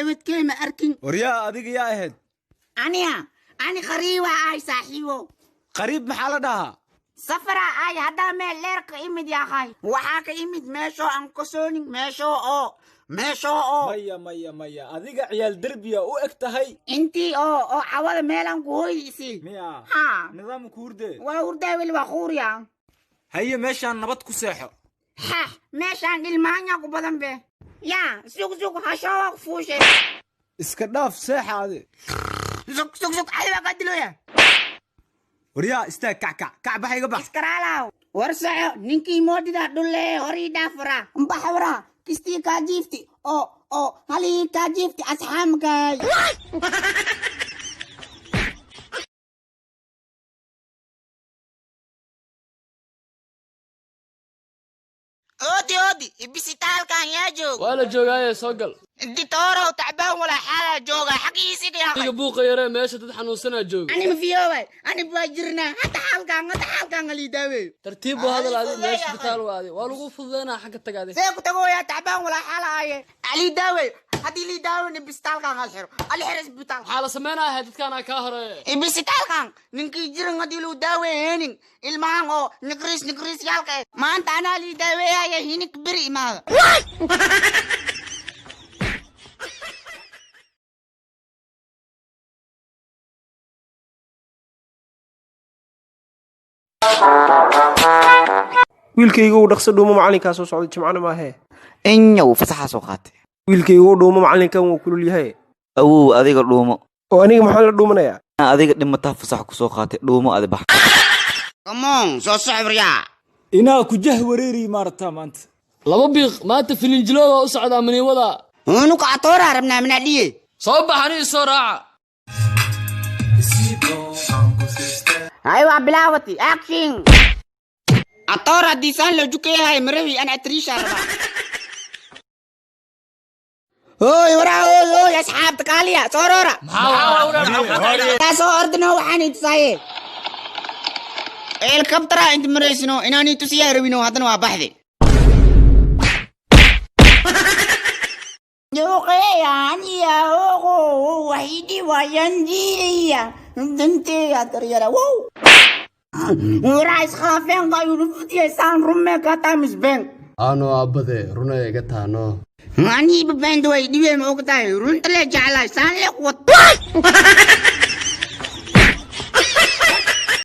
Ebedkee ma arkin. Waryaa, adiga yaa ahayd? Aniga ani qariiba ahay, saaxiibo. Qariib maxaa la dhahaa? Safara ay haddaa meel dheer ka imid yahay. Waxaa ka imid meeshoo aan kasoonin, meeshoo oo Maya, maya, maya, adiga ciyaal derbiya u eg tahay. Intii oo cawada meelaan ku hoyisi. Miya? Haa. Nidaamka hurde. Waa hurdaa, weli waa quuriya. Haye, meeshaan nabad ku seexo. Ha, meeshaan ilmaanya ku badan be. Yaa, sug sug, hashoo ku fuushe. Iska dhaaf, seexa adi. Sug sug sug, adi waa kaa diloya. Waryaa, istaag, kac, kac, kac, bax, iga bax. Iskaraalaw, war soco, ninkii moodida dhulle horii dhaafara mbaxwara kistii kaa jiifti oo halii kaa jiifti asxaamkaay. Oodi oodi, ibisitaalkan yaa joog? Waa la joogaaye, soo gal. Ditoorow, tacbaan walaa xaalaa jooga xaqiisiga Adiga yaaqay. Buuqa yaree, meesha dad xanuunsanaa jooga. Ani ma fiyoobay, ani waa jirnaa hadda xaalkan halii daaweeyo. Tartiib buu hadal adi. Fududeeya. Meesha isbitaal waa adi, waa lagu fududeynaa, xagga tag adi. See ku tagoyaa? Tacbaan walaa xaalaaye, alii daaweeyo. Haddii lii daaweyn, ibisitaalkan hal xiro, al xiro isbitaalka. Maxaa la samaynayaa? Dadkaana kaa horeeye. Ibisitaalkan ninkii jiran haddii luu daaweeyeenin, ilmahan oo nikriis nikriis yaalka eh maanta anaa lii daaweeyaya, hinik beri imaada. Wiilkayga uu dhaqso dhuumo, macallinkaa soo socday, jimcana maahee. Inyow, fasaxaa soo qaatay. Wiilkayga u dhuumo, macallinkan wuu kulul yahay. Awow, adiga dhuumo. Oo aniga maxaan la dhuumanayaa? Adiga dhimataa, fasax ku soo qaatay, dhuumo adi, bax. Come on, soo socobriyaa. Inaa ku jah wareeri maarata maanta. Laba biiq maanta filinjilooda u socdaa maniwada. Unuka atoora rabnaa minaa dhiye. Soo bax, anii soo raaca. Hay, waa bilaawati action. Atoor haddii saan la jukayahay marawi an atriisha rabaa. Hooy, waraa, hooy hooy, asxaabta kaaliya, soo roora. Taa soo ordino, waxaan itusaye helikabtara inta maraysino inaan itusiyaa rabino, haddana waa baxde. Yuqeyaaniya waxidi wayandiya danteya daryara wow waraa iskhilaafeen qayulufutiyaysaan rumme katamis been. Ano aabbade, runay iga taano. Aniiba beenta way dhibee, ma og tahay? Runta le jeclaa saan le kuwat.